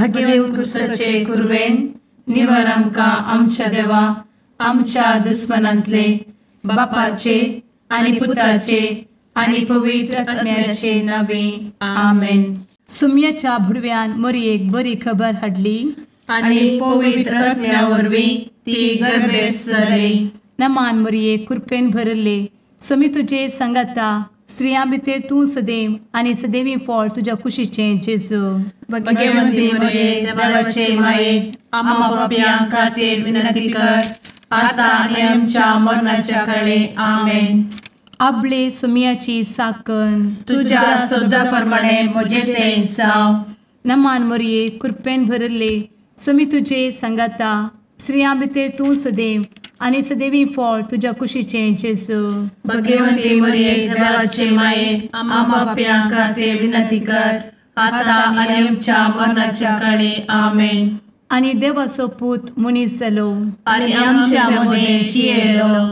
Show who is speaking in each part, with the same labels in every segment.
Speaker 1: भगेव कुरवेन निवर आमकां आमच्या देवा आमच्या दुस्मनांतले बापाचे आनी पुताचे आनी पवित्र आत्म्याचे नावे आमेन.
Speaker 2: सुम्याच्या भुडव्यान मोरयेक बरी खबर हाडली
Speaker 1: आनी पवित्र आत्म्या वरवीं ती गर्भेस्त जाली.
Speaker 2: नमान मोरये, कृपेन भरले, स्वामी तुजे संगाता, स्त्रियां भितर तूं सदैव आनी सदैवी फळ तुज्या कुशीचें जेजू.
Speaker 1: भगवंती मोरये, देवाचे माये, आम्हा पापयां खातीर विनंती कर आता आनी आमच्या मरणाच्या काळे. आमेन.
Speaker 2: आपले सुम्याची साकन
Speaker 1: तुज्या सदा प्रमाणे म्हजें तें जावं.
Speaker 2: नमान मोरये, कृपेन भरले, स्वामी तुजे संगाता, स्त्रियां भितर तूं सदैव आनी सदैवी फळ तुज्या कुशीचें जेजू.
Speaker 1: भगवंती मोरये, देवाचे माये, आम्हा पापयां खातीर विनंती कर आता आनी आमच्या मरणाच्या काळे. आमेन.
Speaker 2: आनी देवाचो पूत मनीस जालो
Speaker 1: आनी आमच्या मदें जियेलो.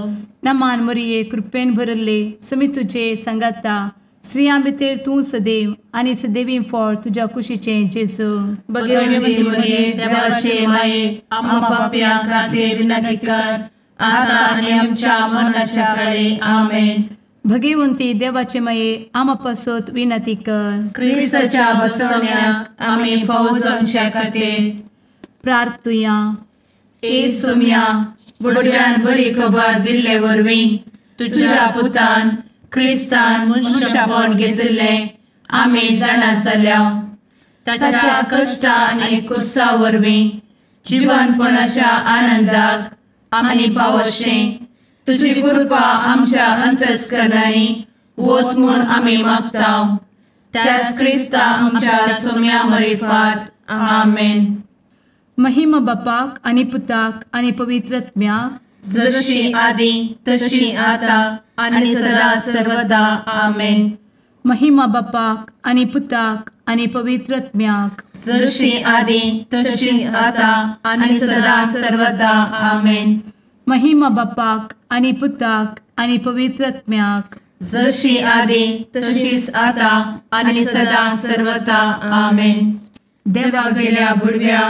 Speaker 2: नमान मोरये, कृपेन भरले, स्वामी तुजे संगाता, स्त्रियां भितर तूं सदैव आनी सदैवी फळ तुज्या कुशीचें जेजू.
Speaker 1: भगवंती मोरये, देवाचे माये, आम्हा पापयां खातीर विनंती कर आता आनी आमच्या मरणाच्या काळे. आमेन.
Speaker 2: भगवंती देवाचे माये, आम्हा पासत विनंती कर.
Speaker 1: क्रिस्ताच्या बसवण्याक आमी फावो जावच्या खातीर
Speaker 2: प्रार्थुया.
Speaker 1: ए सुम्या, बुडव्यान बरी खबर दिल्ले वरवीं तुज्या पुतान क्रिस्तान मनशापण घेतिल्लें आमी जाणा जाल्या. ताच्या कश्टा आनी कुसा वरवीं जिवनपणाच्या आनंदाक आमी पावशें तुजी कृपा आमच्या अंतस्करणांनी वत म्हूण आमी मागता. त्याच क्रिस्ता आमच्या सुम्या मरिफात. आमेन.
Speaker 2: महिमा बापाक आनी पुताक आनी पवित्र आत्म्याक,
Speaker 1: जशी आदी तशी आता आनी सदा सर्वदा. आमेन.
Speaker 2: महिमा बापाक आनी पुताक आनी पवित्र आत्म्याक,
Speaker 1: जशी आदी तशी आता आनी सदा सर्वदा. आमेन.
Speaker 2: महिमा बापाक आनी पुताक आनी पवित्र आत्म्याक,
Speaker 1: जशी आदी तशीच आता आनी सदा सर्वदा. आमेन. देवा गेल्या बुडव्या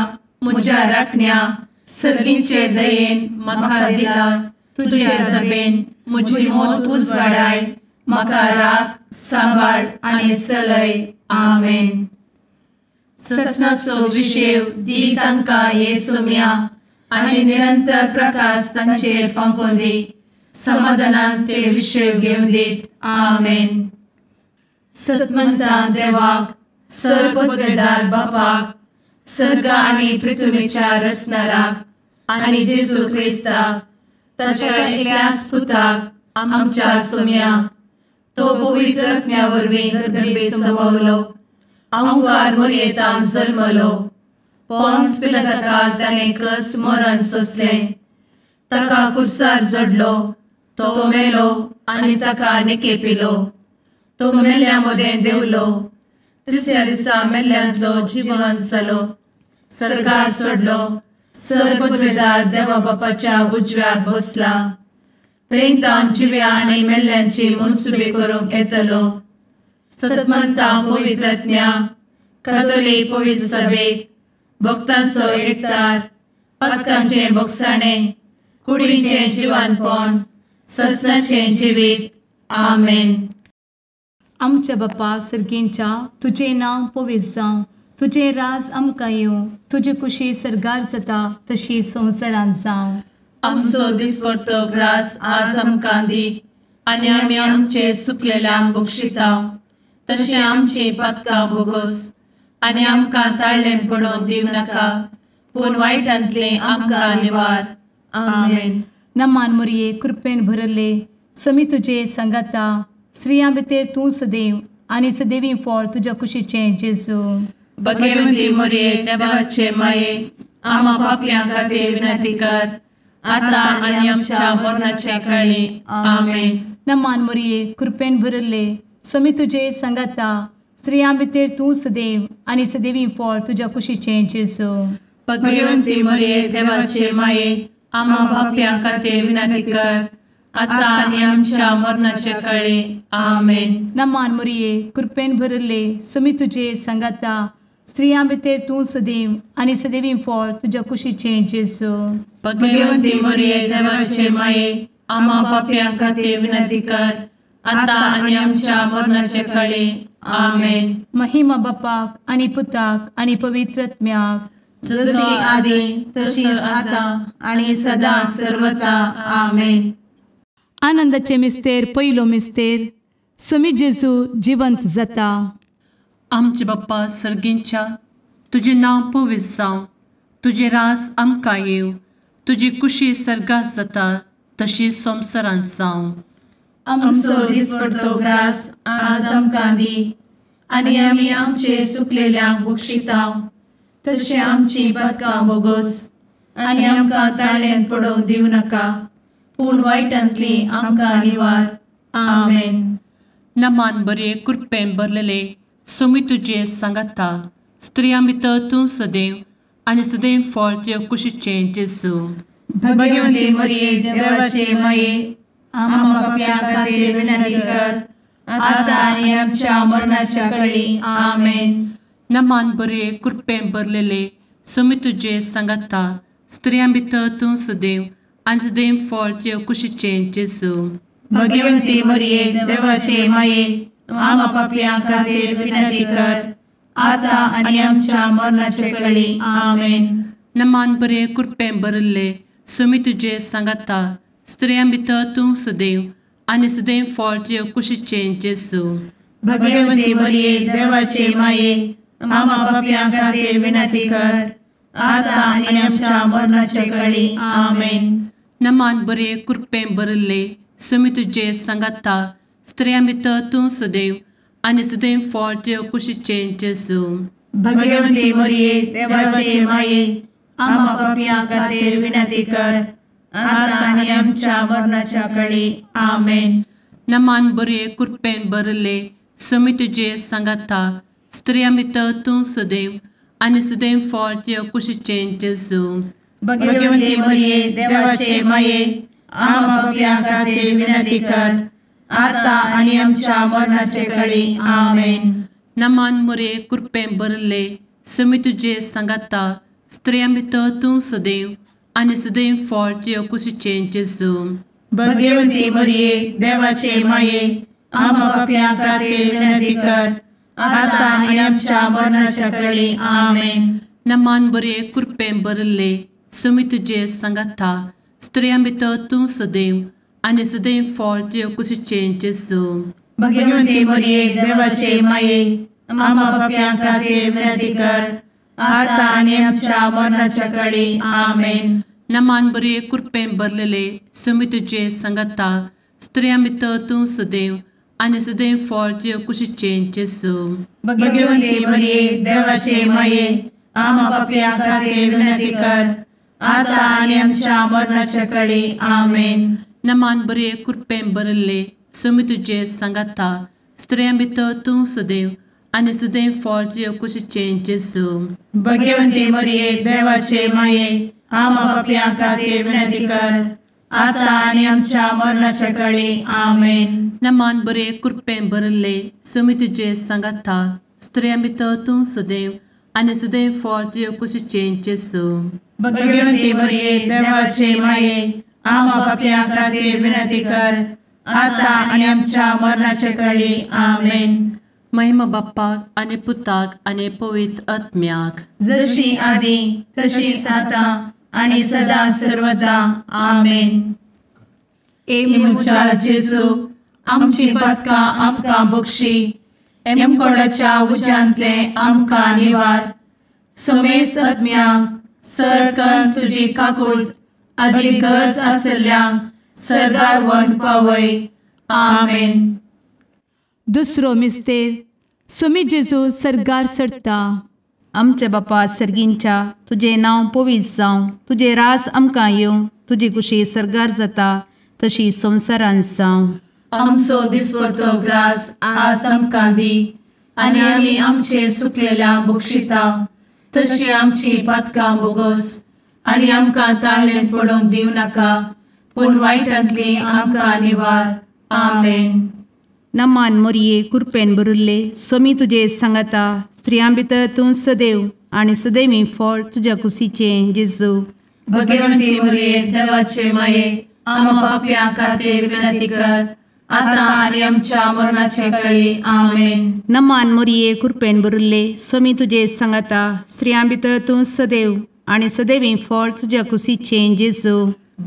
Speaker 1: म्हज्या राखण्या सर्गींचे दयेन म्हाका दिला तुजे दबेन म्हजी मोत उजवाडाय, म्हाका राख सांबाळ आनी सलय. आमेन. ससनाचो विशेव दी तांकां हे सुम्या आनी निरंतर प्रकाश तांचेर फांकोवन दी, समाधानान ते विशेव घेवन दीत. आमेन. सतमंता देवाक, सर्वपदवेदार बापाक, सर्ग आनी पृथ्वीच्या रचणाराक आनी जेजू क्रिस्ताक ताच्या एकल्याच पुताक आमच्या सुम्याक, तो पवित्र आत्म्या वरवीं गर्भे संभवलो, अहंकार मोरयेतान जल्मलो, पोन्स पिलाताकाल ताणें कस मरण सोंसलें, ताका कुर्सार जडलो, तो मेलो आनी ताका निकेपिलो, तो मेल्ल्या मदें देंवलो, तिसऱ्या दिसा मेल्ल्यांतलो जिवन जालो, सर्गार सोडलो, सर्वपदवेदार देवा बापाच्या उजव्याक बसला, थंय तावन जिव्या आनी मेल्ल्यांची मनसुबी करूंक येतलो. सतमंता पवित्र आत्म्या, कातोलीक पवित्र सभेक, भक्तांचो एकतार, पातकांचें भोगसाणें, कुडीचें जिवानपण, ससनाचें जिवीत. आमेन.
Speaker 2: आमच्या बापा सर्गींच्या, तुजें नांव पवित्र जावं, तुजें राज आमकां येवं, तुजी कुशी सर्गार जाता तशी संवसारांत जावं.
Speaker 1: आमचो दिसपडतो ग्रास आज आमकां दी आनी आमी आमचे सुकलेल्यांक बक्षिता तशें आमची पातकां भोगोस आनी आमकां ताळ्ळें पडोवन दिवं नाका, पूण वायटांतलें आमकां निवार. आमेन.
Speaker 2: नमान मोरये, कृपेन भरले, स्वामी तुजे संगाता, स्त्रियां भितर तूं सदैव आनी सदैवी फळ तुज्या कुशीचें जेजू.
Speaker 1: भगवंती मोरये, देवाचे माये, आम्हा पापयां खातीर विनंती कर आता आनी आमच्या मरणाच्या काळी. आमेन.
Speaker 2: नमान मोरये, कृपेन भरले, स्वामी तुजे संगाता, स्त्रियां भितर तूं सदैव आनी सदैवी फळ तुज्या कुशीचें जेजू.
Speaker 1: भगवंती मोरये, देवाचे माये, आम्हा पापयां खातीर विनंती कर आता आनी आमच्या मरणाच्या काळी. आमेन.
Speaker 2: नमान मोरये, कृपेन भरले, स्वामी तुजे संगाता, स्त्रियां भितर तूं सदैव आनी सदैवी फळ तुज्या कुशीचें जेजू.
Speaker 1: भगवंती मरिये देवाचे माये, आम्हा पापयां खातीर विनंती कर, आतां आनी आमच्या मरणाचे कळे. आमेन.
Speaker 2: महिमा बापाक आनी पुताक आनी पवित्र आत्म्याक,
Speaker 1: जशी आदी तशीच आतां आनी सदां सर्वता. आमेन.
Speaker 2: आनंदाचे मिस्तेर पयलो मिस्तेर, स्वामी जेजू जिवंत जाता.
Speaker 1: आमचे बाप्पा सर्गींच्या, तुजें नांव पवित्र जावं, तुजें राज आमकां येवं, तुजी कुशी सर्गात जाता तशी संवसारांत जावं. आमचो दिसपडतो ग्रास आज आमकां दी, आनी आमी आमचे सुकलेल्यांक बक्षिता तशें आमची पातकां बोगोस, आनी आमकां ताळ्यांत पडोवंक दिवं नाका, पूण वायटांतली आमकां निवार. आमेन. नमान बरे कृपेन भरलेले स्वामी तुजे सांगाता, स्त्रियां भितर तूं सदैव आनी सदैव फळ तुजे कुशीचें जेजू.
Speaker 3: भगवंती मरिये देवाचे माये, आम्हा पापयां खातीर विनंती कर, आतां आनी आमच्या मरणाच्या कळी. आमेन.
Speaker 1: नमान बरे कृपेन भरलेले स्वामी तुजे सांगाता, स्त्रियां भितर तूं सदैव आनी सदैव फळ तुजे कुशीचें जेजू.
Speaker 3: भगवंती मरिये देवाचे माये, आम्हा पापयां खातीर विनंती कर, आतां आनी आमच्या मरणाचे कळी. आमेन.
Speaker 1: नमान बरे कृपेन भरिल्ले स्वामी तुजे सांगाता, स्त्रियां भितर तूं सदैव आनी सदैव फळ तुजे कुशीचें जेजू.
Speaker 3: भगवंती मरिये देवाचे माये, आम्हा पापयां खातीर विनंती कर, आतां आनी आमच्या मरणाचे कळी. आमेन.
Speaker 1: नमान बरे कृपेन भरिल्ले स्वामी तुजे सांगाता, स्त्रियां भितर तूं सदैव आनी सदैव फळ तुजे कुशीचें जेजू.
Speaker 3: भगवंती मरिये देवाचे माये, आम्हा पापयां खातीर विनंती कर, आतां आनी आमच्या मरणाच्या कळी. आमेन.
Speaker 1: नमान बरे कृपेन भरिल्ले स्वामी तुजे सांगाता, स्त्रियां भितर तूं सदैव आनी सदैव फळ तुजे कुशीचें जेजू.
Speaker 3: भगवंती मरिये देवाचे माये, आम्हा पापयां खातीर विनंती कर, आतां आनी आमच्या मरणाचे कळी. आमेन.
Speaker 1: नमान मरिये कृपेन भरिल्ले स्वामी तुजे सांगाता, स्त्रियां भितर तूं सदैव आनी सदैव फळ तुजे कुशीचें जेजू.
Speaker 3: भगवंती मरिये देवाचे माये, आम्हा पापयां खातीर विनंती कर, आतां आनी आमच्या मरणाच्या कळी. आमेन.
Speaker 1: नमान बरे कृपेन भरिल्ले स्वामी तुजे सांगाता, स्त्रियां भितर तूं सदैव आनी सदैव फळ तुजे कुशीचें जेजू.
Speaker 3: भगवंती मरिये देवाचे माये, आम्हा पापयां खातीर विनंती कर, आतां आनी आमच्या मरणाच्या कळी. आमेन.
Speaker 1: नमान बरे कृपेन भरलेले स्वामी तुजे सांगाता, स्त्रियां भितर तूं सदैव आनी सदैव फळ तुजे कुशीचें जेजू.
Speaker 3: भगवंती मरिये देवाचे माये, आम्हा पापयां खातीर विनंती कर, आतां आनी आमच्या मरणाच्या कळी. आमेन.
Speaker 1: नमान बरे कृपेन भरिल्ले स्वामी तुजे सांगाता, स्त्रियां भितर तूं सदैव आनी सदैव फळ तुजे कुशीचें जेजू.
Speaker 3: भगवंती मरिये देवाचे माये, आम्हा पापयां खातीर विनंती कर, आतां आनी आमच्या मरणाच्या कळी. आमेन.
Speaker 1: नमान बरे कृपेन भरिल्ले स्वामी तुजे सांगाता, स्त्रियां भितर तूं सदैव आनी सदैव फळ तुजे कुशीचें जेजू.
Speaker 3: भगवंती मरिये देवाचे माये, आम्हा पापयां खातीर विनंती कर, आतां आनी आमच्या मरणाच्या कळी. आमेन.
Speaker 1: महिमा बाप्पाक आनी पुताक आनी पवित्र आत्म्याक,
Speaker 3: जशी आदी तशीच आतां आनी सदां सर्वदा. आमेन.
Speaker 1: ए म्हज्या जेजू, आमची पातकां आमकां बक्षी, एमकोडाच्या उज्यांतले आमकां निवार, समेस्त आत्म्यांक सरकन तुजी काकूट आदी गरज आशिल्ल्यांक सर्गार व्हरून पावय. आमेन.
Speaker 2: दुसरो मिस्तेर, स्वामी जेजू सर्गार चडटा.
Speaker 4: आमच्या बापा सर्गींच्या, तुजें नांव पवित्र जावं, तुजें राज आमकां येवं, तुजी कुशी सर्गार जाता तशी संवसारांत जावं.
Speaker 1: आमचो दिसपडतो ग्रास आज आमकां दी, आनी आमी आमचे सुकलेल्या बक्षिता तशी आमची पातकां बोगोस, आनी आमकां ताळ्ळेंत पडोवंक दिवं नाका, पूण वायटांतली आमकां निवार. आमेन.
Speaker 4: नमान मोरये कृपेन भरिल्ले स्वामी तुजे सांगाता, स्त्रियां भितर तूं सदैव आनी सदैवी फळ तुज्या कुशीचें जेजू।
Speaker 1: भगवंती मरिये देवाचे माये आम्हा पाप्यां खातीर विनंती कर आता आनी आमच्या मरणाचे वेळी। आमेन।
Speaker 4: नमान मरिये कृपेन भरिल्ले स्वामी तुजे सांगाता स्त्रियां भितर तूं सदैव आनी सदैवी फळ तुज्या कुशीचें जेजू।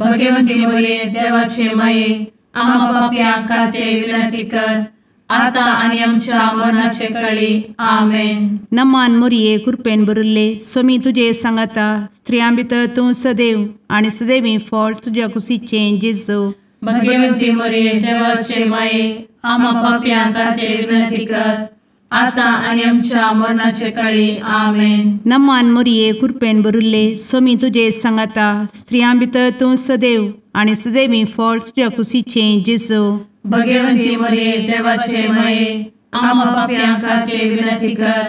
Speaker 1: भगवंती मरिये देवाचे माये आम्हा पाप्यां खातीर विनंती कर आता आनी आमच्या मरणाचे वेळी। आमेन।
Speaker 4: नमान मरिये कृपेन भरिल्ले स्वामी तुजे सांगाता स्त्रियां भितर तूं सदैव आनी सदैवी फळ तुज्या कुशीचें जेजू।
Speaker 1: भगवंती मरिये देवाचे माये आम्हा पाप्यां खातीर विनंती कर आता आनी आमच्या मरणाचे वेळी। आमेन।
Speaker 4: नमान मरिये कृपेन भरिल्ले स्वामी तुजे सांगाता स्त्रियां भितर तूं सदैव आनी सदैवी फळ तुज्या कुशीचें जेजू।
Speaker 1: भगवंती मरिये देवाचे माये आम्हा पाप्यां खातीर विनंती कर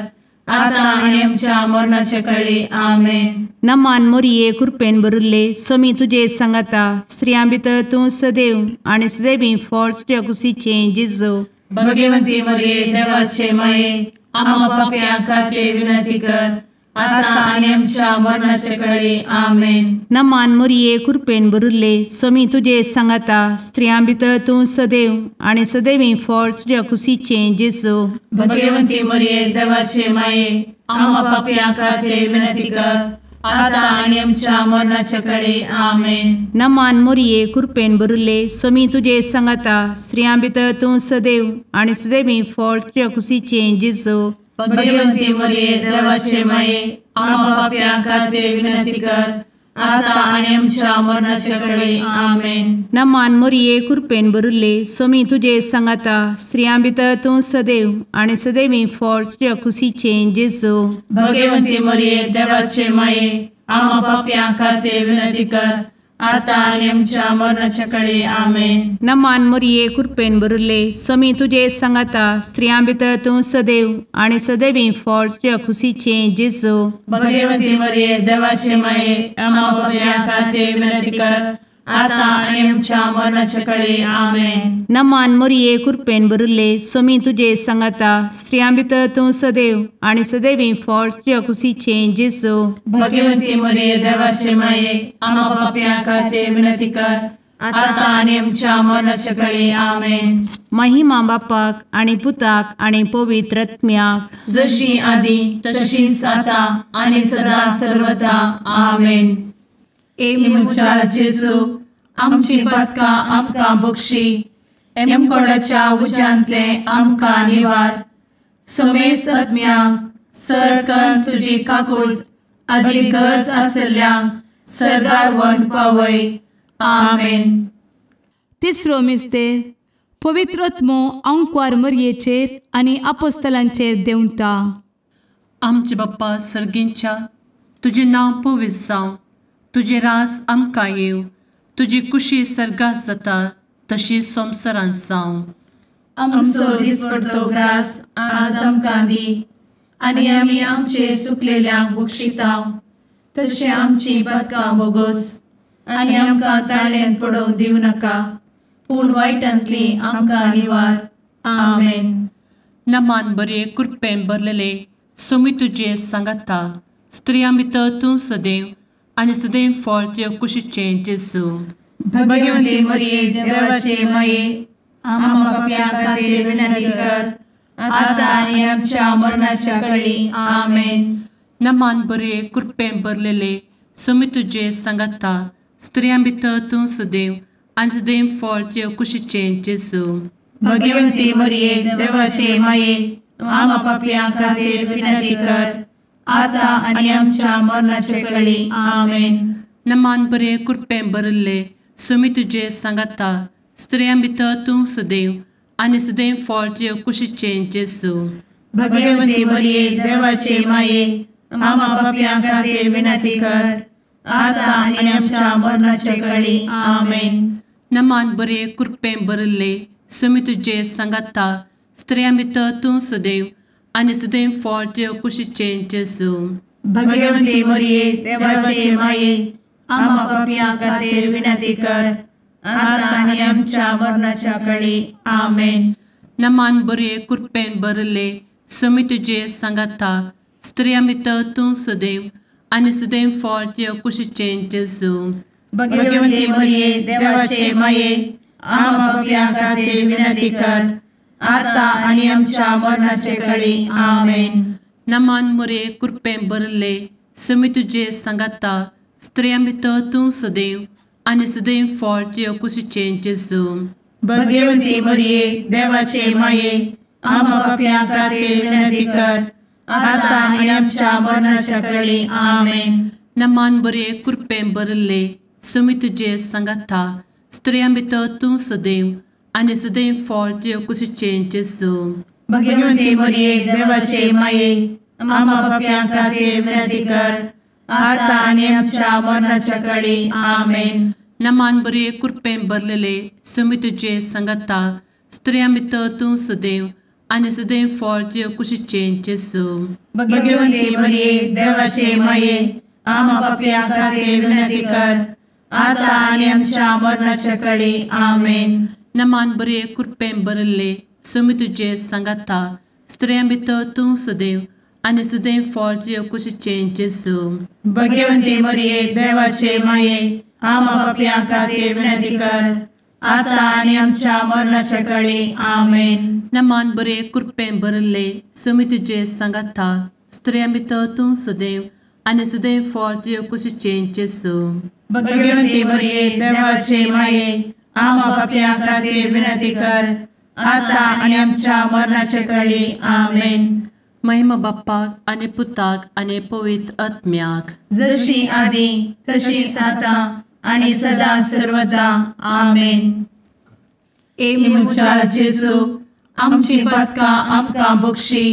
Speaker 1: आता आनी आमच्या मरणाचे वेळी। आमेन।
Speaker 4: नमान मरिये कृपेन भरिल्ले स्वामी तुजे सांगाता स्त्रियां भितर तूं सदैव आनी सदैवी फळ तुज्या कुशीचें जेजू।
Speaker 1: भगवंती मरिये देवाचे माये आम्हा पाप्यां खातीर विनंती कर आता आनी आमच्या मरणाचे वेळी। आमेन।
Speaker 4: नमान मरिये कृपेन भरिल्ले स्वामी तुजे सांगाता स्त्रियां भितर तूं सदैव आनी सदैवी फळ तुज्या कुशीचें जेजू।
Speaker 1: भगवंती मरिये देवाचे माये आम्हा पाप्यां खातीर विनंती कर आता आनी आमच्या मरणाचे वेळी। आमेन।
Speaker 4: नमान मरिये कृपेन भरिल्ले स्वामी तुजे सांगाता स्त्रियां भितर तूं सदैव आनी सदैवी फळ तुज्या कुशीचें जेजू।
Speaker 1: भगवंती मरिये देवाचे माये आम्हा पाप्यां खातीर विनंती कर आता आनी आमच्या मरणाचे वेळी। आमेन।
Speaker 4: नमान मरिये कृपेन भरिल्ले स्वामी तुजे सांगाता स्त्रियां भितर तूं सदैव आनी सदैवी फळ तुज्या कुशीचें जेजू।
Speaker 1: भगवंती मरिये देवाचे माये आम्हा पाप्यां खातीर विनंती कर आता आनी आमच्या मरणाचे वेळी। आमेन।
Speaker 4: नमान मरिये कृपेन भरिल्ले स्वामी तुजे सांगाता स्त्रियां भितर तूं सदैव आनी सदैवी फळ तुज्या कुशीचें जेजू।
Speaker 1: भगवंती मरिये देवाचे माये आम्हा पाप्यां खातीर विनंती कर आता आनी आमच्या मरणाचे वेळी। आमेन।
Speaker 4: नमान मरिये कृपेन भरिल्ले स्वामी तुजे सांगाता स्त्रियां भितर तूं सदैव आनी सदैवी फळ तुज्या कुशीचें जेजू।
Speaker 1: भगवंती मरिये देवाचे माये आम्हा पाप्यां खातीर विनंती कर आता आनी आमच्या मरणाचे वेळी। आमेन।
Speaker 4: महिमा बापाक आनी पुताक आनी पवित्र आत्म्याक
Speaker 1: जशी आदी तशीच आता आनी सदा सर्वदा। आमेन। ए म्हज्या जेजू आमची पातकां आमकां बक्षी एमकोडाच्या उज्यांतले आमकां निवार समेस्त आत्म्यांक सरकन तुजी काकूट आदी गरज आशिल्ल्यांक सर्गार व्हरून पावय। आमेन।
Speaker 2: तिसरो मिस्तेर पवित्र आत्मो आंकवार मरयेचेर आनी आपोस्तलांचेर देंवता।
Speaker 1: आमचे बाप्पा सर्गींच्या तुजें नांव पवित्र जावं, तुजें राज आमकां येवं, तुजी कुशी सर्गात जाता तशी संवसारांत जावं।
Speaker 3: आमचो दिसपडतो ग्रास आज आमकां दी आनी आमी आमचे सुकलेल्यांक बक्षिता तशें आमची पातकां बोगोस आनी आमकां ताळ्यान पडोवंक दिवं नाका पूण वायटांतली आमकां निवार। आमेन।
Speaker 1: नमान बरे कृपेन भरलेले स्वामी तुजे सांगाता स्त्रियां भितर तूं सदैव आनी सदैव फळ तुज्या कुशीचें जेजू।
Speaker 3: भगवंती मरिये देवाचे माये आम्हा पाप्यां खातीर विनंती कर आता आनी आमच्या मरणाच्या वेळी। आमेन।
Speaker 1: नमान बरे कृपेन भरलेले स्वामी तुजे सांगाता स्त्रियां भितर तूं सदैव आनी सदैव फळ तुज्या कुशीचें जेजू।
Speaker 3: भगवंती मरिये देवाचे माये आम्हा पाप्यां खातीर विनंती कर आता आनी आमच्या मरणाचे वेळी। आमेन।
Speaker 1: नमान बरे कृपेन भरिल्ले स्वामी तुजे सांगाता स्त्रियां भितर तूं सदैव आनी सदैव फळ तुज्या कुशीचें जेजू।
Speaker 3: भगवंती मरिये देवाचे माये आम्हा पाप्यां खातीर विनंती कर आता आनी आमच्या मरणाचे वेळी। आमेन।
Speaker 1: नमान बरे कृपेन भरिल्ले स्वामी तुजे सांगाता स्त्रियां भितर तूं सदैव आनी सदैव फळ तुज्या कुशीचें जेजू।
Speaker 3: भगवंती मरिये देवाचे माये आम्हा पाप्यां खातीर विनंती कर आता आनी आमच्या मरणाच्या वेळी। आमेन।
Speaker 1: नमान बरे कृपेन भरिल्ले समी तुजे सांगाता स्त्रियां भितर तूं सदैव आनी सदैव फळ तुज्या कुशीचें जेजू.
Speaker 3: भगवती मरिये देवाचे माये आम्हा पाप्यां खातीर विनंती कर आता आनी आमच्या मरणाचे कळी. आमेन.
Speaker 1: नमान मोरये कृपेन भरिल्ले समी तुजे सांगाता स्त्रियां भितर तूं सदैव आनी सदैव फळ तुज्या कुशीचें जेजू.
Speaker 3: भगवती मरिये देवाचे माये आम्हा पाप्यां खातीर विनंती कर आता आनी आमच्या मरणाच्या कळी. आमेन.
Speaker 1: नमान बरे कृपेन भरिल्ले समी तुजे सांगाता स्त्रियां भितर तूं सदैव आनी सदैव फळ तुज्या कुशीचें जेजू.
Speaker 3: भगवती मरिये देवाचे माये आम्हा पाप्यां खातीर विनंती कर आता आनी आमच्या मरणाच्या कळी. आमेन.
Speaker 1: नमान बरे कृपेन भरलेले समी तुजे सांगाता स्त्रियां भितर तूं सदैव आनी सदैव फळ तुज्या कुशीचें जेजू.
Speaker 3: भगवती मरिये देवाचे माये आम्हा पाप्यां खातीर विनंती कर आता आनी आमच्या मरणाच्या कळी. आमेन.
Speaker 1: नमान बरे कृपेन भरिल्ले समी तुजे सांगाता स्त्रियां भितर तूं सदैव आनी सदैव फळ तुज्या कुशीचें जेजू.
Speaker 3: भगवती मरिये देवाचे माये आम्हा पाप्यां खातीर विनंती कर आता आनी आमच्या मरणाच्या कळी. आमेन.
Speaker 1: नमान बरे कृपेन भरिल्ले समी तुजे सांगाता स्त्रियां भितर तूं सदैव आनी सदैव फळ तुज्या कुशीचें जेजू.
Speaker 3: भगवती मरिये देवाचे माये आम्हा पाप्यां खातीर विनंती कर आता आनी आमच्या मरणाच्या कळी. आमेन.
Speaker 1: महिमा बाप्पाक आनी पुताक आनी पवित्र आत्म्याक,
Speaker 3: जशी आदी तशीच आता आनी सदा सर्वदा. आमेन.
Speaker 2: ए
Speaker 3: म्हज्या जेजू आमची पातकां आमकां बक्षी,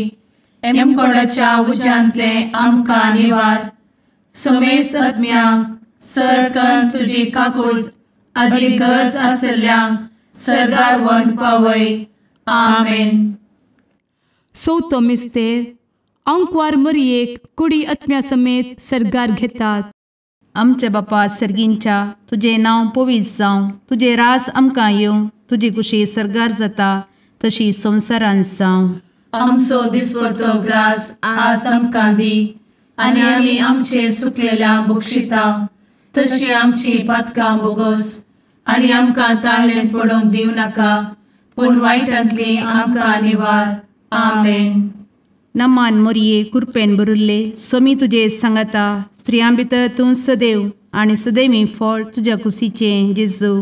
Speaker 3: एमकोडाच्या उज्यांतले आमकां निवार, समेस्त आत्म्यांक सरकन तुजी काकूट आदी गरज आसल्ल्यांक सर्गार व्हरून पावय. आमेन.
Speaker 2: चवथो मिस्तेर आंकवार मरियेक कुडी आत्म्या समेत सर्गार घेतात.
Speaker 4: आमच्या बापा सर्गींच्या तुजें नांव पवित्र जावं, तुजें राज आमकां येवं, तुजी कुशी सर्गार जाता तशी संवसारांत जावं.
Speaker 1: आमचो दिसपडतो ग्रास आज आमकां दी आनी आमी आमचे सुकलेल्या बक्षिता तशी आमची पातकां बोगोस आनी आमकां ताळेन पडोवंक दिवं नाका पूण वायटांतली आमकां निवार. आमेन.
Speaker 4: नमान मोरये कृपेन भरिल्ले स्वामी तुजे सांगाता स्त्रियां भितर तूं सदैव आनी सदैवी फळ तुज्या कुशीचें जेजू.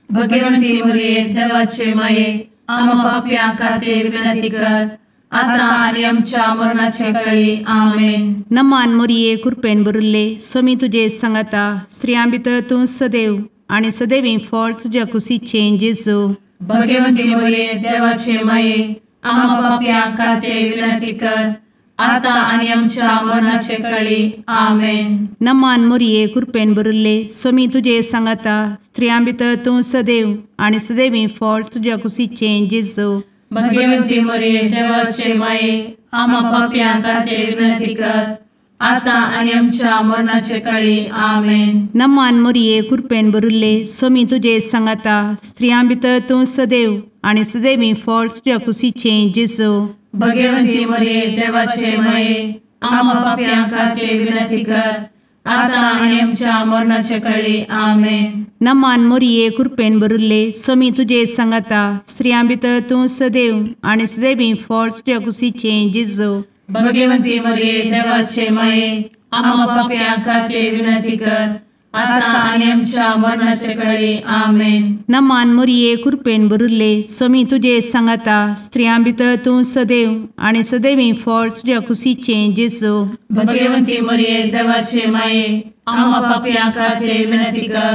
Speaker 1: भगवंती मोरये देवाचे माये आम्हा पाप्यां खातीर विनंती कर आता आनी आमच्या मरणाचे कळी. आमेन.
Speaker 4: नमान मोरये कृपेन भरिल्ले स्वामी तुजे सांगाता स्त्रियां भितर तूं सदैव आनी सदैवी फळ तुज्या कुशीचें जेजू.
Speaker 1: भगवंती मोरये देवाचे माये आम्हा पाप्यां खातीर विनंती कर आता आनी आमच्या मरणाचे कळी. आमेन.
Speaker 4: नमान मोरये कृपेन भरिल्ले स्वामी तुजे सांगाता स्त्रियां भितर तूं सदैव आनी सदैवी फळ तुज्या कुशीचें जेजू.
Speaker 1: भगवंती मोरये देवाचे माये आम्हा पाप्यां खातीर विनंती कर आता आनी आमच्या मरणाचे कळी. आमेन.
Speaker 4: नमान मोरये कृपेन भरिल्ले स्वामी तुजे सांगाता स्त्रियां भितर तूं सदैव आनी सदैवी फळ तुज्या कुशीचें जेजू.
Speaker 1: भगवंती मोरये देवाचे माये आम्हा पाप्यां खातीर विनंती कर आता आनी आमच्या मरणाचे कळी. आमेन.
Speaker 4: नमान मोरये कृपेन भरिल्ले स्वामी तुजे सांगाता स्त्रियां भितर तूं सदैव आनी सदैवी फळ तुज्या कुशीचें जेजू.
Speaker 1: भगवंती मोरये देवाचे माये आम्हा पाप्यां खातीर विनंती कर आता आनी आमच्या मरणाचे कळी. आमेन.
Speaker 4: नमान मोरये कृपेन भरिल्ले स्वामी तुजे सांगाता स्त्रियां भितर तूं सदैव आनी सदैवी फळ तुज्या कुशीचें जेजू.
Speaker 1: भगवंती मोरये देवाचे माये आम्हा पाप्यां खातीर विनंती कर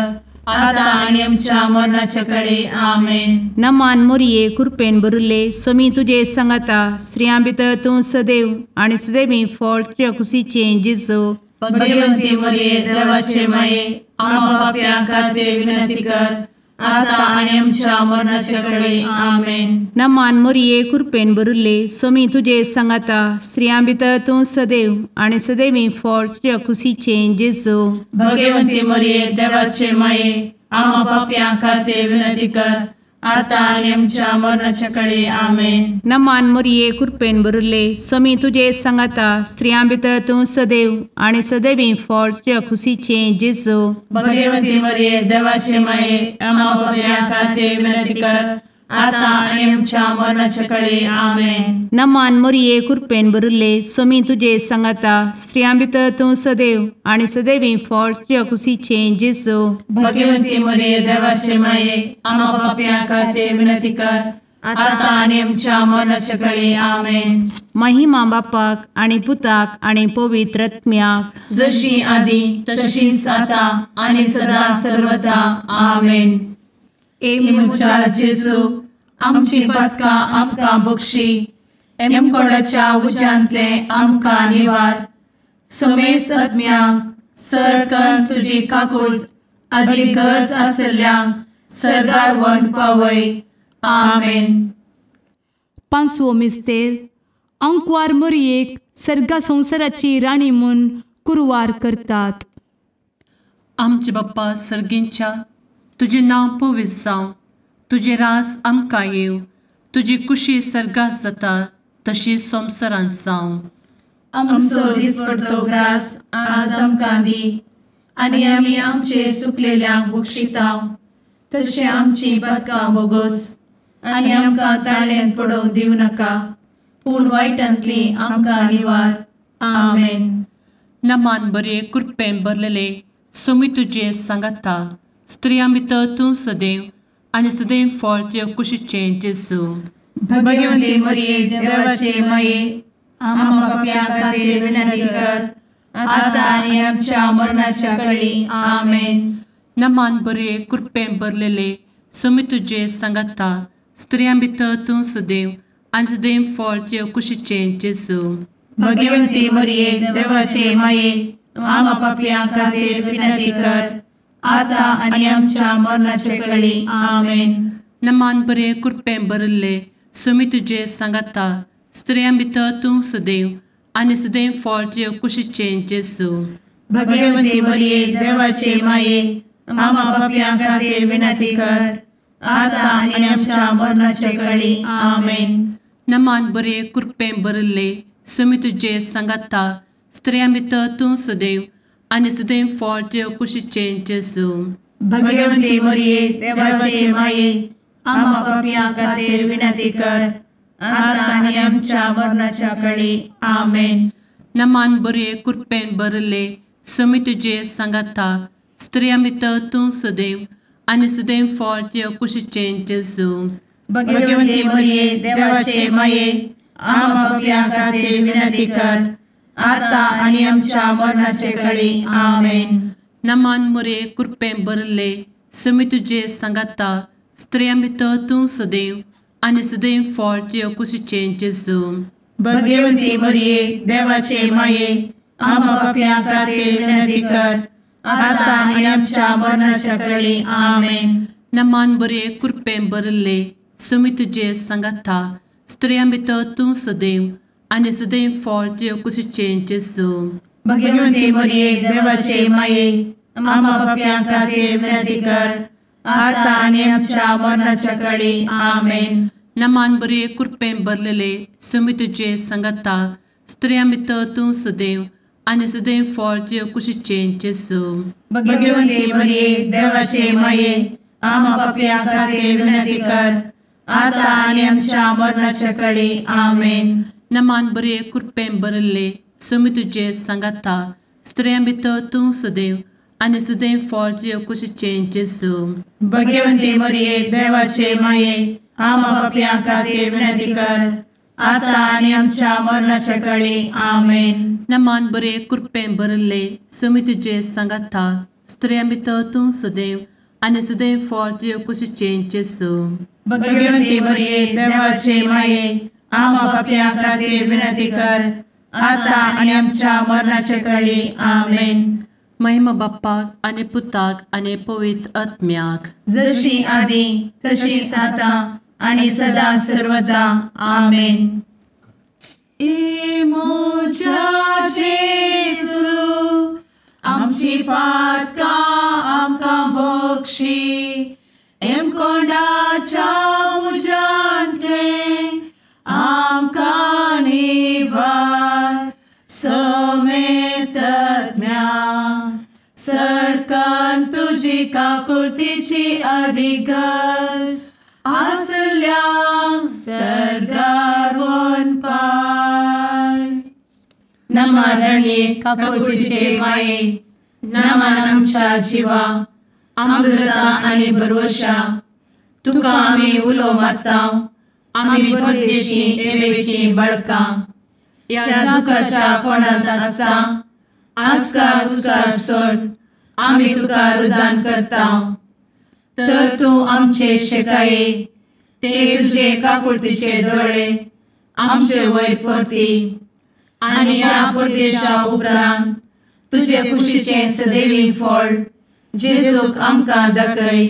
Speaker 1: आता आनी आमच्या मरणाचे कळी. आमेन.
Speaker 4: नमान मोरये कृपेन भरिल्ले स्वामी तुजे सांगाता स्त्रियां भितर तूं सदैव आनी सदैवी फळ तुज्या कुशीचें जेजू.
Speaker 1: भगवंती मोरये देवाचे माये आम्हा पाप्यां खातीर विनंती कर आता आनी आमच्या मरणाचे कळी. आमेन.
Speaker 4: नमान मोरये कृपेन भरिल्ले स्वामी तुजे सांगाता स्त्रियां भितर तूं सदैव आनी सदैवी फळ तुज्या कुशीचें जेजू.
Speaker 1: भगवंती मोरये देवाचे माये आम्हा पाप्यां खातीर विनंती कर
Speaker 3: आतां आनी आमच्या मरणाच्या कळे. आमेन.
Speaker 4: नमान मोरये कृपेन भरिल्ले, स्वामी तुजे सांगाता, स्त्रियां भितर तूं सदैव आनी सदैवी फळ तुज्या खुशीचें जेजू.
Speaker 3: भगवती मरिये देवाचे माये, आम्हा पाप्यां खातीर विनंती कर, आतां आनी आमच्या मरणाच्या कळे. आमेन.
Speaker 4: नमान मोरये कृपेन भरिल्ले, स्वामी तुजे सांगाता, स्त्रियां भितर तूं सदैव आनी सदैवी फळ तुज्या खुशीचें जेजू.
Speaker 3: भगवती मरिये देवाचे माये, आम्हा पाप्यां खातीर विनंती कर, आतां आनी आमच्या मरणाच्या कळे. आमेन.
Speaker 4: महिमा बापाक आनी पुताक आनी पवित्र आत्म्याक,
Speaker 3: जशी आदी तशीच आतां आनी सदा सर्वदा. आमेन. ए म्हज्या जेजू, आमची पातकां आमकां बक्षी, एमकोडाच्या उज्यांतले आमकां निवार, समेस्त आत्म्यांक सरकन तुजी काकूट आदी गरज आशिल्ल्यांक सर्गार व्हरून पावय. आमेन.
Speaker 2: पांचवो मिस्तेर. आंकवार मोरयेक सर्गा संवसाराची राणी म्हूण कुरवार करतात.
Speaker 1: आमचे बाप्पा सर्गींच्या, तुजें नांव पवित्र जावं, तुजें राज आमकां येवं, तुजी कुशी सर्गात जाता तशी संवसारांत जावं.
Speaker 3: आमचो दिसपडतो ग्रास आज आमकां दी, आनी आमी आमचे सुकलेल्यांक बक्षितांव, तशें आमची पातकां बोगोस, आनी आमकां ताळ्यांत पडोवंक दिवं नाका, पूण वायटांतली आमकां निवार. आमेन.
Speaker 1: नमान बरे कृपेन भरलेले, स्वामी तुजे सांगाता, स्त्रियां भितर तूं सदैव आनी सदैव फळ तुज्या कुशीचें जेजू.
Speaker 3: भगवती मरिये देवाचे माये, आम्हा पाप्यां खातीर विनंती कर, आतां आनी आमच्या मरणाच्या कळी. आमेन.
Speaker 1: नमान बरे कृपेन भरलेले, स्वामी तुजे सांगाता, स्त्रियां भितर तूं सदैव आनी सदैव फळ तुज्या कुशीचें जेजू.
Speaker 3: भगवती मरिये देवाचे माये, आम्हा पाप्यां खातीर विनंती कर, आतां आनी आमच्या मरणाच्या कळी. आमेन.
Speaker 1: नमान बरे कृपेन भरिल्ले, स्वामी तुजे सांगाता, स्त्रियां भितर तूं सदैव आनी सदैव फळ तुज्या कुशीचें जेजू.
Speaker 3: भगवती मरिये देवाचे माये, आम्हा पाप्यां खातीर विनंती कर, आतां आनी आमच्या मरणाच्या कळी. आमेन.
Speaker 1: नमान बरे कृपेन भरिल्ले, स्वामी तुजे सांगाता, स्त्रियां भितर तूं सदैव आनी सदैव फळ तुज्या कुशीचें जेजू.
Speaker 3: भगवती मरिये देवाचे माये, आम्हा पाप्यां खातीर विनंती कर, आतां आनी आमच्या मरणाच्या कळी. आमेन.
Speaker 1: नमान बरे कृपेन भरिल्ले, स्वामी तुजे सांगाता, स्त्रियां भितर तूं सदैव आनी सदैव फळ तुज्या कुशीचें जेजू.
Speaker 3: भगवती मरिये देवाचे माये, आम्हा पाप्यां खातीर विनंती कर, आतां आनी आमच्या मरणाचे कळी. आमेन.
Speaker 1: नमान मरिये कृपेन भरिल्ले, स्वामी तुजे सांगाता, स्त्रियां भितर तूं सदैव आनी सदैव फळ तुज्या कुशीचें जेजू.
Speaker 3: भगवती मरिये देवाचे माये, आम्हा पाप्यां खातीर विनंती कर, आतां आनी आमच्या मरणाच्या कळी. आमेन.
Speaker 1: नमान बरे कृपेन भरिल्ले, स्वामी तुजे सांगाता, स्त्रियां भितर तूं सदैव आनी सदैव फळ तुज्या कुशीचें जेजू.
Speaker 3: भगवती मरिये देवाचे माये, आम्हा पाप्यां खातीर विनंती कर, आतां आनी आमच्या मरणाच्या कळी. आमेन.
Speaker 1: नमान बरे कृपेन भरलेले, स्वामी तुजे सांगाता, स्त्रियां भितर तूं सदैव आनी सदैव फळ तुज्या कुशीचें जेजू.
Speaker 3: भगवती मरिये देवाचे माये, आम्हा पाप्यां खातीर विनंती कर, आतां आनी आमच्या मरणाच्या कळी. आमेन.
Speaker 1: नमान बरे कृपेन भरिल्ले, स्वामी तुजे सांगाता, स्त्रियां भितर तूं सदैव आनी सदैव फळ तुज्या कुशीचें जेजू.
Speaker 3: भगवती मरिये देवाचे माये, आम्हा पाप्यां खातीर विनंती कर, आतां आनी आमच्या मरणाच्या कळी. आमेन.
Speaker 1: नमान बरे कृपेन भरिल्ले, स्वामी तुजे सांगाता, स्त्रियां भितर तूं सदैव आनी सदैव फळ तुज्या कुशीचें जेजू.
Speaker 3: भगवती मरिये देवाचे माये, आम्हा पाप्यां खातीर विनंती कर, आतां आनी आमच्या मरणाच्या कळी. आमेन.
Speaker 1: महिमा बाप्पाक आनी पुताक आनी पवित्र आत्म्याक,
Speaker 3: जशी आदी तशीच आतां आनी सदा सर्वदा. आमेन. ए म्हज्या जेजू, आमची पातकां आमकां बक्षी, एमकोंडाच्या
Speaker 1: तुजी काकुळतीची अधिक गरज आसल्यांक सर्गार वनपाय. नमा रणये काकुळतीचे माये, नमन आमच्या जिवा, अमृता आनी भरवशा, तुका आमी उलो मारता, आमी परदेशी एवेची बळकां, ह्या दुखाच्या कोणांत आसता आस्कार उस्कार सोड आमी तुका रुदान करता. तर तूं आमचे शेकाये ते तुजे काकुळतीचे दोळे आमचे वयर परती आनी ह्या परदेशा उपरांत तुजे कुशीचें सदैवी फळ जेजूक आमकां दाखय.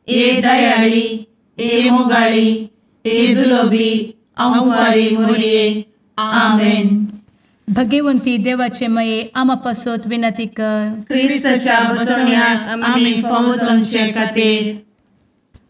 Speaker 1: ए दयाळी, ए मोगाळी, ए दुलोबी अंवारी मोरये. आमेन.
Speaker 2: भगवंती देवाचे मये आमा पासत विनंती कर.
Speaker 3: क्रिस्ताच्या बसवण्याक आमी फावो जावचे खातीर.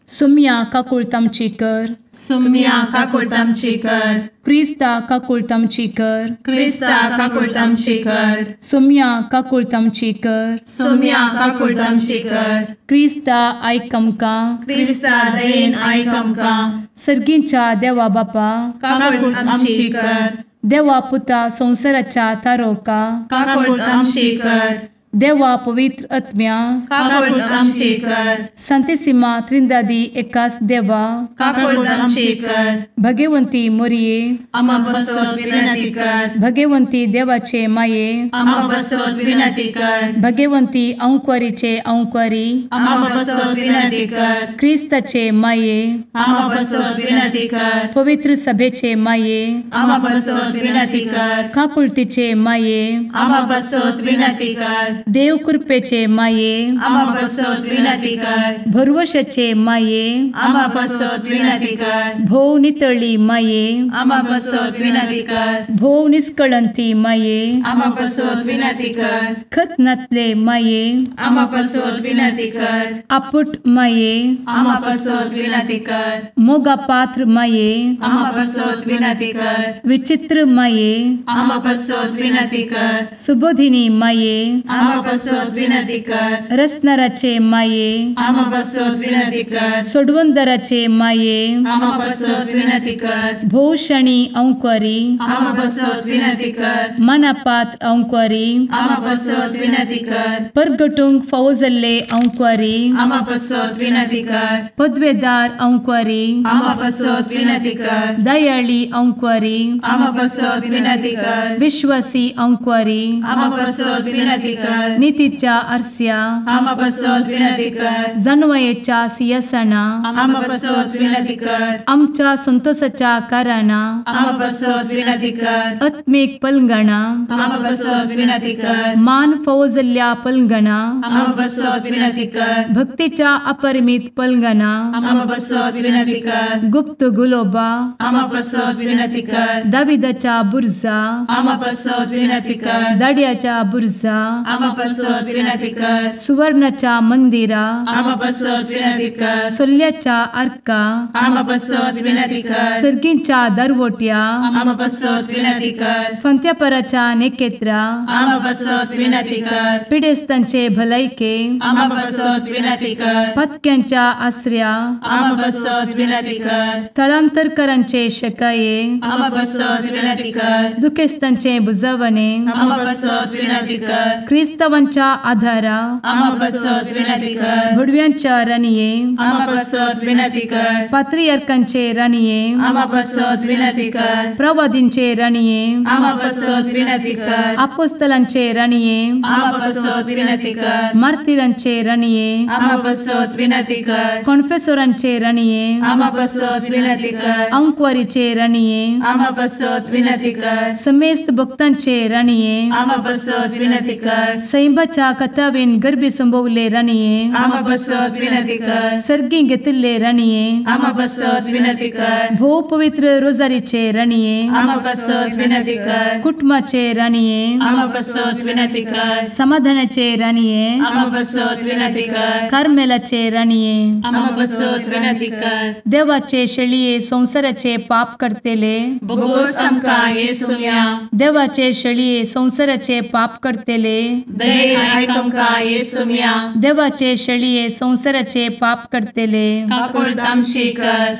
Speaker 2: सुम्या काकुळत आमची कर.
Speaker 3: सुम्या काकुळत आमची कर.
Speaker 2: क्रिस्ता काकुळत आमची कर.
Speaker 3: क्रिस्ता काकुळत आमची कर.
Speaker 2: सुम्या काकुळत आमची कर.
Speaker 3: सुम्या काकुळत आमची कर.
Speaker 2: क्रिस्ता आयक आमकां.
Speaker 3: क्रिस्ता दयेन आयक आमकां.
Speaker 2: सर्गींच्या देवा बापा
Speaker 3: काकुळत आमची कर.
Speaker 2: देवा पुता संवसाराच्या तारोका
Speaker 3: काकुळत आमची कर.
Speaker 2: देवा पवित्र आत्म्या
Speaker 3: काकुळत आमची कर.
Speaker 2: संतेसिमा त्रिंदादी एकास देवा
Speaker 3: काकुळत आमची कर.
Speaker 2: भगवंती मोरये
Speaker 3: आमा पासत विनंती कर.
Speaker 2: भगवंती देवाचे माये
Speaker 3: आमा पासत विनंती कर.
Speaker 2: भगवंती अंकुरीचे अंकुरी
Speaker 3: आमा पासत विनंती कर.
Speaker 2: क्रिस्ताचे माये
Speaker 3: आमा पासत विनंती कर.
Speaker 2: पवित्र सभेचे माये
Speaker 3: आमा पासत विनंती कर.
Speaker 2: काकुळतीचे माये
Speaker 3: आमा पासत विनंती कर.
Speaker 2: देव कृपेचे माये
Speaker 3: आमा पासत विनंती कर.
Speaker 2: भरवशाचे माये
Speaker 3: आमा पासत विनंती कर.
Speaker 2: भोव नितळी माये
Speaker 3: आमा पासत विनंती कर.
Speaker 2: भोव निष्कळंती माये
Speaker 3: आमा पासत विनंती कर.
Speaker 2: खत नातले माये
Speaker 3: आमा पासत विनंती कर.
Speaker 2: आपुट माये
Speaker 3: आमा पासत विनंती कर.
Speaker 2: मोगा पात्र माये
Speaker 3: आमा पासत विनंती कर.
Speaker 2: विचित्र माये
Speaker 3: आमा पासत विनंती कर.
Speaker 2: सुबोधिनी माये
Speaker 3: आमा पासत विनंती कर.
Speaker 2: रसनाराचे माये
Speaker 3: आमा पासत विनंती कर.
Speaker 2: सोडवंदराचे माये
Speaker 3: आमा पासत विनंती कर.
Speaker 2: भोवशणी अंकुरी
Speaker 3: आमा पासत विनंती कर.
Speaker 2: मनापात्र अंकुरी
Speaker 3: आमा पासत विनंती कर.
Speaker 2: परगटूंक फावो जाल्ले अंकुरी
Speaker 3: आमा पासत विनंती कर.
Speaker 2: पदवेदार अंकुरी
Speaker 3: आमा पासत विनंती कर.
Speaker 2: दयाळी अंकुरी
Speaker 3: आमा पासत विनंती कर.
Speaker 2: विश्वासी अंकुरी
Speaker 3: आमा पासत विनंती कर.
Speaker 2: नितीच्या आरस्या
Speaker 3: आमा पासत विनंती कर.
Speaker 2: जानवयेच्या सिंहासना
Speaker 3: आमा पासत विनंती कर.
Speaker 2: आमच्या संतोषाच्या कारणा
Speaker 3: आमा पासत विनंती कर.
Speaker 2: आत्मीक पलंगणा
Speaker 3: आमा पासत विनंती कर.
Speaker 2: मान फावो जाल्ल्या पलंगणा
Speaker 3: आमा पासत विनंती कर.
Speaker 2: भक्तीच्या अपरिमित पलंगणा
Speaker 3: आमा पासत विनंती कर.
Speaker 2: गुप्त गुलोबा
Speaker 3: आमा पासत विनंती कर.
Speaker 2: दाविदाच्या बुर्जा
Speaker 3: आमा पासत विनंती कर.
Speaker 2: दाड्याच्या बुर्जा
Speaker 3: आमा पासत विनंती कर.
Speaker 2: सुवर्णाच्या मंदिरा
Speaker 3: आमा पासत विनंती कर.
Speaker 2: सोल्ल्याच्या आर्का
Speaker 3: आमा पासत विनंती कर.
Speaker 2: सर्गींच्या दरवट्या
Speaker 3: आमा पासत विनंती कर.
Speaker 2: फंत्यापराच्या नेकेत्रा
Speaker 3: आमा पासत विनंती कर.
Speaker 2: पिडेस्तांचे भलायके
Speaker 3: आमा पासत विनंती कर.
Speaker 2: पत्क्यांच्या आसऱ्या
Speaker 3: आमा पासत विनंती कर.
Speaker 2: थळांतरकरांचे शकाये
Speaker 3: आमा पासत विनंती कर.
Speaker 2: दुखेस्तांचे बुजवणे
Speaker 3: आमा पासत विनंती कर.
Speaker 2: क्रिस्तावांच्या आधारा
Speaker 3: आमा पासत विनंती कर.
Speaker 2: भुडव्यांच्या राणये
Speaker 3: आमा पासत विनंती कर.
Speaker 2: पात्रियार्कांचे राणये
Speaker 3: आमा पासत विनंती कर.
Speaker 2: प्रवादींचे राणये
Speaker 3: आमा पासत विनंती कर.
Speaker 2: आपोस्तलांचे राणये
Speaker 3: आमा पासत विनंती कर.
Speaker 2: मार्तिरांचे राणये
Speaker 3: आमा पासत विनंती कर.
Speaker 2: कॉन्फेसोरांचे राणये
Speaker 3: आमा पासत विनंती कर.
Speaker 2: अंकुवारीचे राणये
Speaker 3: आमा पासत विनंती कर.
Speaker 2: समेस्त भक्तांचे राणये
Speaker 3: आमा पासत विनंती कर.
Speaker 2: सैंबाच्या कथावेन गर्भी संभवले राणये
Speaker 3: आमा पासत विनंती कर.
Speaker 2: सर्गी घेतिल्ले राणये
Speaker 3: आमा पासत विनंती कर.
Speaker 2: भोव पवित्र रोजारीचे राणये
Speaker 3: आमा पासत विनंती कर.
Speaker 2: कुटुंबाचे राणये
Speaker 3: आमा पासत विनंती कर.
Speaker 2: समाधानाचे राणये
Speaker 3: आमा पासत विनंती कर.
Speaker 2: कार्मेलाचे राणये
Speaker 3: आमा पासत विनंती कर.
Speaker 2: देवाचे शेळये संवसाराचे पाप करतेले
Speaker 3: बोगोस आमकां येसुम्या
Speaker 2: देवाचे शेळये संवसाराचे पाप करतेले
Speaker 1: दयेन आयक आमकां येसुम्या.
Speaker 2: देवाचे शेळये संवसाराचे पाप करतले
Speaker 1: काकुळट आमची कर.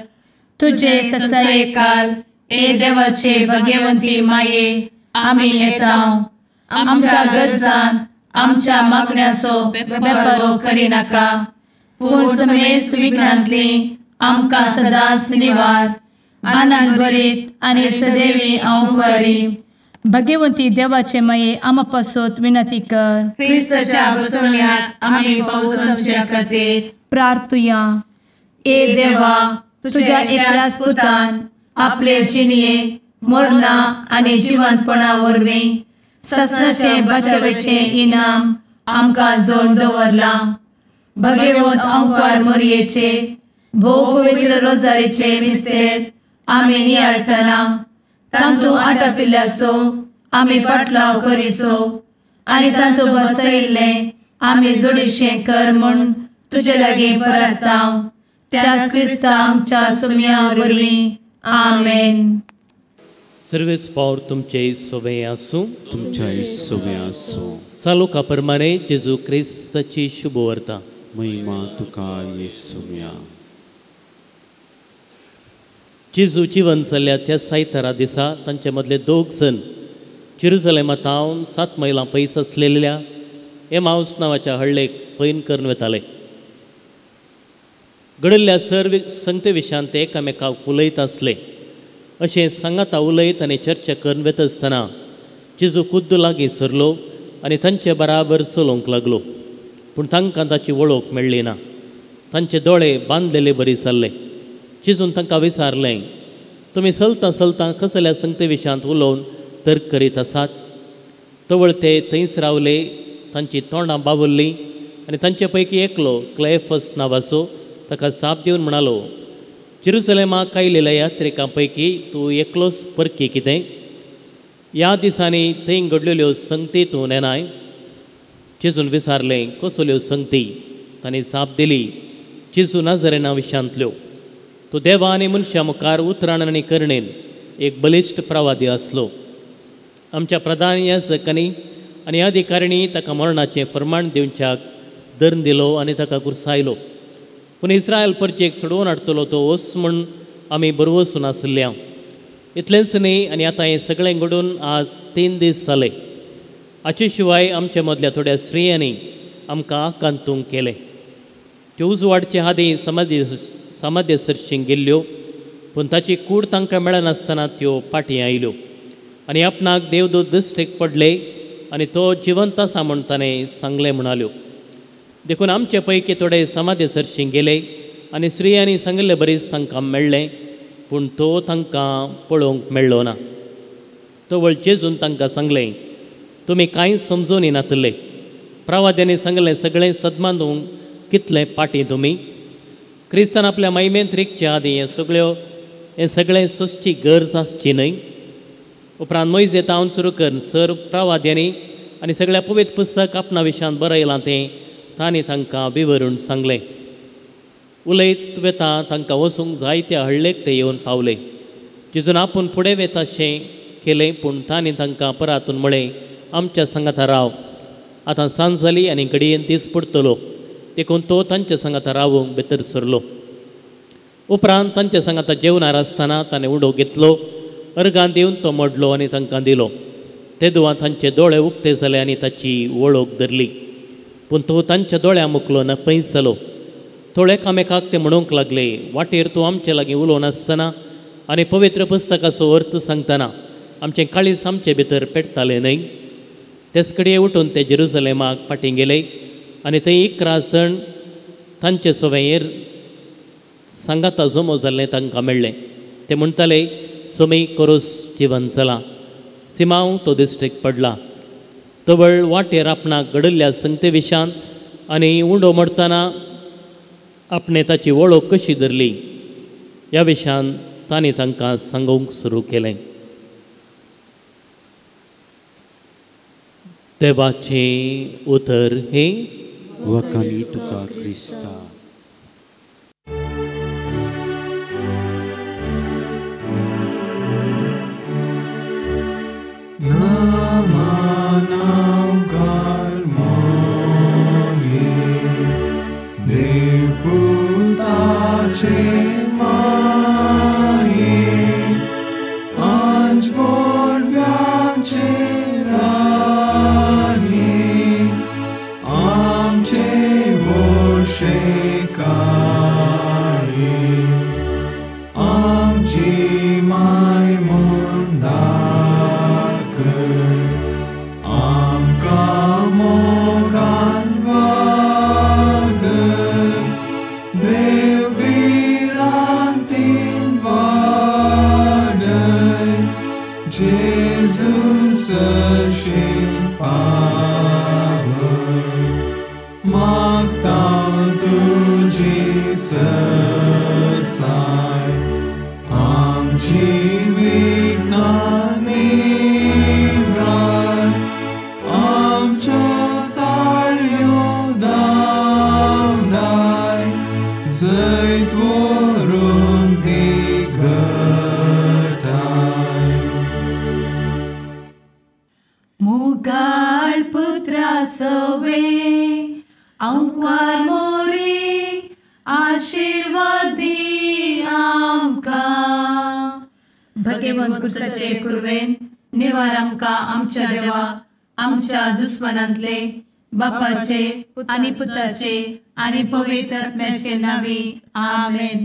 Speaker 2: तुजे
Speaker 1: ससायेकाल ए देवाचे भगवंती माये आमी येता. आमच्या गरजान आमच्या मागण्याचो बेपर्वो करिनाका, पूण समेस्त विघ्नांतली आमकां सदांच निवार.
Speaker 2: आनंद भरीत आनी सदैवी अवंकारी भगवंती देवाचे माये आमा पासत विनंती कर.
Speaker 1: क्रिस्ताच्या बसवण्याक आमी पावसाच्या खातीर
Speaker 2: प्रार्थुया.
Speaker 1: ए देवा, तुझ्या एकल्याच पुतान आपले जिणये मरणा आनी जिवंतपणा वरवीं ससनाचे बचावेचे इनाम आमकां जोड दवरलां. भगवंत अंकार मोरयेचे भोव पवित्र रोजारीचे मिस्तेर आमी नियाळटना तांतू आटापिल्ल्याचो आमी पाटलाव करिसो आनी तांतू बसयिल्लें आमी जोडीशें कर म्हूण तुजे लागीं परता. त्याच क्रिस्ता आमच्या सुम्या वरवीं. आमेन.
Speaker 5: सर्वेस पावर तुमचे सोवे आसूं.
Speaker 6: तुमच्या सोवे आसूं.
Speaker 5: सालुका प्रमाणे जेजू क्रिस्ताची शुभवार्ता.
Speaker 6: महिमा तुका येसुम्या.
Speaker 5: जेजू जिवन जाल्ल्या त्या सायतारा दिसा तांचे मदले दोग जण जेरुजलेमा थावन 7 मैलां पयस आसलेल्या एमावस नांवाच्या हळ्ळेक पैन करून वताले. घडिल्ल्या सर्व संगते विशयान ते एकामेकाक उलयत आसले. अशें सांगाता उलयत आनी चर्चा करून वता आसतना जेजू खुद्द लागीं सरलो आनी तांचे बराबर चलोवंक लागलो. पूण तांकां ताची वळख मेळ्ळी ना. तांचे दोळे बांदलेले बरी जाल्ले. जेजून तांकां विचारलें, तुमी चलता चलता कसल्या संगते विशयांत उलोवन तर्क करीत आसात? तवळ ते थंयच रावले. तांची तोंडां बावल्लीं आनी तांचे पैकी एकलो क्लेफस नांवाचो ताका जाप दिवन म्हणालो, जेरुजलेमाक आयिल्ल्या यात्रिकां पैकी तूं एकलोच परकी कितें? ह्या दिसांनी थंय घडलेल्यो संगती तूं नेनाय? जेजून विचारलें, कसल्यो संगती? तांणी जाप दिली, जेजू नाजरेना विशयांतल्यो. तो देवा आनी मनशां मुखार उतरान आनी करणेन एक बलिश्ट प्रवादी आसलो. आमच्या प्रधान याजकांनी आनी अधिकाऱ्यांनी ताका मरणाचें फर्माण दिवच्याक दर्न दिलो आनी ताका कुर्सायलो. पूण इस्रायल परचेक सोडोवन हाडटलो तो ओस म्हूण आमी बरवसून आसल्या. इतलेंच न्ही, आनी आतां हें सगळें घडून आज 3 दीस जाले. हाचे शिवाय आमच्या मदल्या थोड्या स्त्रियांनी आमकां आकांतूंक केलें. त्यो उजवाडचे आदीं समाधी सरशीं गेल्ल्यो, पूण ताची कूड तांकां मेळनासतना त्यो फाटीं आयल्यो आनी आपणाक देवदूत दृश्टीक पडले आनी तो जिवंत आसा म्हूण ताणें सांगलें म्हणाल्यो. देखून आमचे पैकी थोडे समाधी सरशीं गेले आनी स्त्रियांनी सांगिल्ले बरीच तांकां मेळ्ळें, पूण तो तांकां पळोवंक मेळ्ळो ना. तवळ जेजून तांकां सांगलें, तुमी कांय समजून येनातले. प्रवाद्यांनी सांगलें सगळें सदमांदूंक कितलें फाटीं तुमी? क्रिस्तान आपल्या महिमेंत रिगचे आदीं हें सगळें सोंसची गरज आसची न्हय? उपरांत मोयजे तावन सुरू करून सर प्रवाद्यांनी आनी सगळ्या पवित्र पुस्तक आपणा विशयांत बरयलां तें तांणी तांकां विवरून सांगलें. उलयत वेता तांकां वचूंक जायत्या हळ्ळेक ते येवन पावले. जेजून आपूण फुडें वेताशें केलें, पूण तांणी तांकां परातून म्हळें, आमच्या सांगाता राव, आतां सांज जाली आनी घडयेन दीस पडटलो. देखून तो तांच्या सांगाता रावूंक भितर सरलो. उपरांत तांच्या सांगाता जेवणार आसतना ताणें उडो घेतलो, अर्गान दिवन तो मोडलो आनी तांकां दिलो. तेदुवां तांचे दोळे उक्ते जाले आनी ताची वळख धरली, पूण तो तांच्या दोळ्यां मुकलो ना पयस जालो. थोडे एकामेकाक ते म्हणूंक लागले, वाटेर तूं आमचे लागीं उलोवन आसतना आनी पवित्र पुस्तकाचो अर्थ सांगतना आमचें काळीज आमचे भितर पेटतालें न्हय? तेच कडेन उठून ते जेरुजलेमाक फाटीं गेले आनी थंय 11 जण तांचे सोवें सांगाता जमो जाल्लें तांकां मेळ्ळें. ते म्हणटाले, सोमी कोरोस जिवन जाला, सिमांव तो दिश्टीक पडला. तवळ वाटेर आपणाक घडिल्ल्या संगते विशयान आनी उंडो मोडटना आपणें ताची वळख कशी धरली ह्या विशयान तांणी तांकां सांगूंक सुरू केलें. देवाचें उतर हें.
Speaker 6: वखाणी तुका क्रिस्ता.
Speaker 7: देवपुताचे माये आंज बोडव्यांचे राणी आमचे वोशे काये आमची माय म्हूण दाखय आमकां मोगान वागय देव भिरांतीन वाडय जेजू सरशीं पावय मागता तुजी सरसाय आमची विघ्नां निवराय आमच्यो ताळयो धांवडाय जैत व्हरूंक दी घटाय.
Speaker 1: मुगाळ पुत्रा सवे आंकवार मोरी आशीर्वाद दी आमकां. भगवंत कुर्साचे कुर्वेन निवार आमकां आमच्या देवा आमच्या दुस्मनांतले बापाचे आनी पुताचे आनी पवित्र आत्म्याचे नांवी आमेन.